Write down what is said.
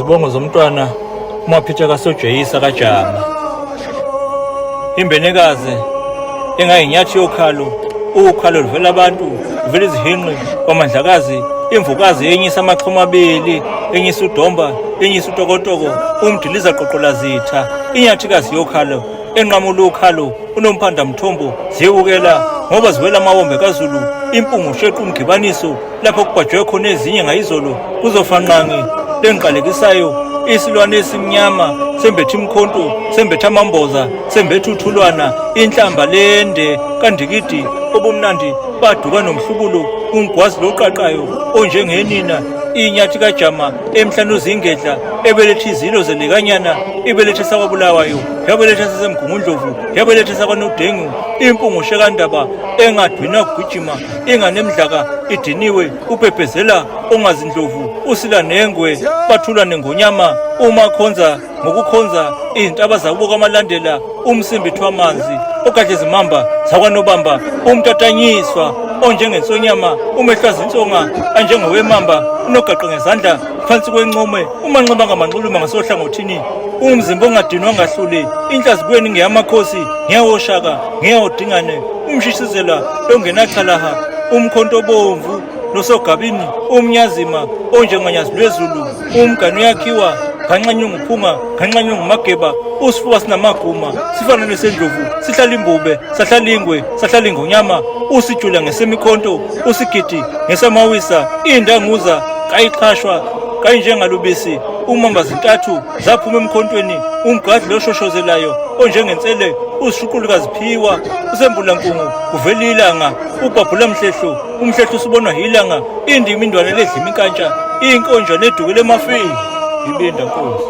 Izibongo zomntwana uMaphitha kaSojeyisa kaJama. Imbenekazi engayinyathi yokhalo, ukhalo luvela abantu, luvela izihinqi kwaMandlakazi, imvukazi yenyisa amaxhumabili, enyisa uDomba, enyisa uTokotoko, umdiliza qoqolazitha, inyathikazi yokhalo, enqamula ukhalo, unomphanda mthombo, ziyewukela ngoba ziwela amawombe kaZulu, impungu shequ umgibaniso, lapho kubhajwe khona ezinye ngayizolo kuzofa nqangi lengiqalekisayo isilwane esimnyama sembethe imkhonto sembethe amamboza sembethe uthulwana inhlamba lende kandikidi obumnandi baduka nomhlubulo umgwazi loqaqayo onjengenina inyathi kajama emhlane uzingedla ebelethe izilo zelekanyana ibelethe sakwabulawayo yabelethe sasemgungundlovu yabelethe sakwanodengu impungushe kandaba engadwina kugijima inganemdlaka idiniwe ubhebhezela ongazindlovu usila nengwe bathula nengonyama uma khonza ngokukhonza izintaba zakubo kwamalandela umsimbi thwamanzi ogadle izimamba zakwanobamba umtatanyiswa onjengensonyama umehlo azinsonga anjengowemamba unogaqa ngezandla phansi kwencome umanxeba ngamanxuluma ngasohlangothini umzimba ongadinwa ngahluli inhlazibweni ngeyamakhosi ngiyawoshaka ngiyawudingane umshisizela longenachalaha umkhonto obomvu nosogabini umnyazima onjengonyazi lwezulu umgani uyakhiwa nganxanye unguphunga nganxanye ungumageba usifuba sinamaguma sifana nesendlovu sihlala imbube sahlala ingwe sahlala ingonyama usijula ngesemikhonto usigidi ngesamawisa indanguza kayixhashwa kayinjengalubisi umamba zintathu zaphuma emkhontweni umgadli loshoshozelayo onjengensele uzishuqulu kaziphiwa usembula nkungu kuvela ilanga ubhabhula mhlehlo umhlehlo usubonwa yilanga indima indwana ledla iminkantsha inkonjwa nedukele emafini ibinda nkosi.